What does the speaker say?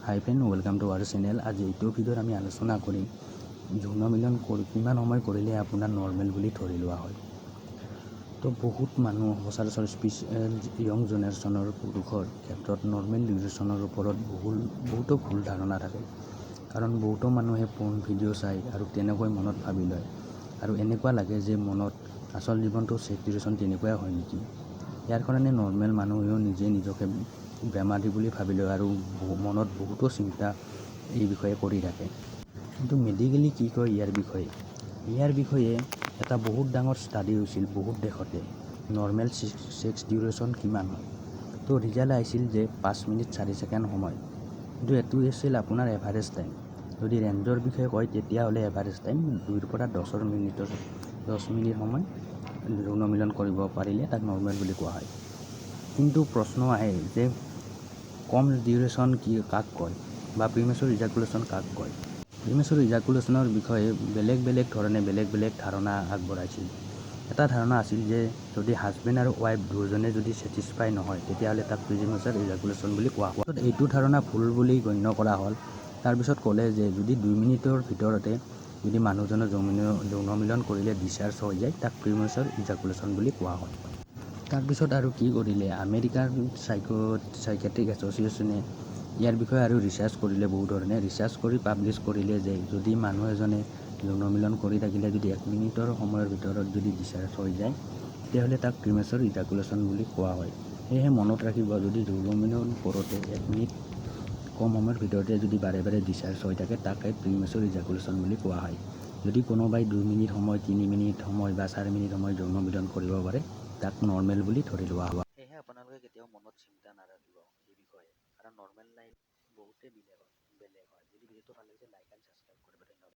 Hi friend, welcome to our channel. আজি এইটো ভিডিঅ'ত আমি আলোচনা কৰিম যৌন মিলন কৰি কিমান সময় কৰিলে আপোনাৰ নৰ্মেল বুলি ধৰি লোৱা হয়। তো বহুত মানুহ, সচৰাচৰ স্পেচিয়েল য়ং জেনেৰেশ্যনৰ পুৰুষৰ ক্ষেত্ৰত নৰ্মেল ডিউৰেশ্যনৰ ওপৰত বহুতো ভুল ধাৰণা থাকে। কাৰণ বহুতো মানুহে পৰ্ণ ভিডিঅ' চায় আৰু তেনেকৈ মনত ভাবি লয় আৰু এনেকুৱা লাগে যে মনত আচল জীৱনটো ছেক্স ডিউৰেশ্যন তেনেকুৱাই হয় নেকি। ইয়াৰ কাৰণে নৰ্মেল মানুহেও নিজে নিজকে বেমাৰী বুলি ভাবি লয় আৰু মনত বহুতো চিন্তা এই বিষয়ে কৰি থাকে। কিন্তু মেডিকেলি কি কয় ইয়াৰ বিষয়ে? ইয়াৰ বিষয়ে এটা বহুত ডাঙৰ ষ্টাডি হৈছিল বহুত দেশতে, নৰ্মেল ছেক্স ডিউৰেশ্যন কিমান হয়। তো ৰিজাল্ট আহিছিল যে 5 মিনিট 4 ছেকেণ্ড সময়। কিন্তু এইটো আছিল আপোনাৰ এভাৰেজ টাইম। যদি ৰেঞ্জৰ বিষয়ে কয়, তেতিয়াহ'লে এভাৰেজ টাইম 2ৰ পৰা 10ৰ মিনিটৰ 10 মিনিট সময় যৌন মিলন কৰিব পাৰিলে তাক নৰ্মেল বুলি কোৱা হয়। কিন্তু প্ৰশ্ন আহে যে কম ডিউৰেশ্যন কি কাক কয় বা প্ৰিমেচৰ ইজাকুলেশ্যন কাক কয়? প্ৰিমেচৰ ইজাকুলেশ্যনৰ বিষয়ে বেলেগ বেলেগ ধৰণে বেলেগ বেলেগ ধাৰণা আগবঢ়াইছিল। এটা ধাৰণা আছিল যে যদি হাজবেণ্ড আৰু ৱাইফ দুয়োজনে যদি ছেটিছফাই নহয়, তেতিয়াহ'লে তাক প্ৰিমেচৰ ইজাকুলেশ্যন বুলি কোৱা হয়। এইটো ধাৰণা ভুল বুলি গণ্য কৰা হ'ল। তাৰপিছত ক'লে যে যদি 2 মিনিটৰ ভিতৰতে যদি মানুহজনৰ যৌন মিলন কৰিলে ডিচাৰ্জ হৈ যায়, তাক প্ৰিমেচৰ ইজাকুলেশ্যন বুলি কোৱা হয়। তাৰপিছত আৰু কি কৰিলে, আমেৰিকাৰ চাইকেট্ৰিক এছ'চিয়েশ্যনে ইয়াৰ বিষয়ে আৰু ৰিচাৰ্চ কৰিলে। বহু ধৰণে ৰিচাৰ্চ কৰি পাব্লিছ কৰিলে যে যদি মানুহ এজনে যৌন মিলন কৰি থাকিলে যদি 1 মিনিটৰ সময়ৰ ভিতৰত যদি ডিচাৰ্জ হৈ যায়, তেতিয়াহ'লে তাক প্ৰিমেচৰ ইজাকুলেশ্যন বুলি কোৱা হয়। সেয়েহে মনত ৰাখিব, যদি যৌন মিলন কৰোঁতে 1 মিনিট কম সময়ৰ ভিতৰতে যদি বাৰে বাৰে ডিচাৰ্জ হৈ থাকে, তাকে প্ৰিমেচৰ ইজাকুলেশ্যন বুলি কোৱা হয়। যদি কোনোবাই 2 মিনিট সময়, 3 মিনিট সময় বা 4 মিনিট সময় যৌন মিলন কৰিব পাৰে, তাক নৰ্মেল বুলি ধৰি লোৱা হয়। সেয়েহে আপোনালোকে কেতিয়াও মনত চিন্তা নাৰাখিব এই বিষয়ে, কাৰণ নৰ্মেল লাইফ বহুতেই বেলেগ হয়। যদি ভিডিঅ'টো ভাল লাগিছে, লাইক এণ্ড ছাবস্ক্ৰাইব কৰিব।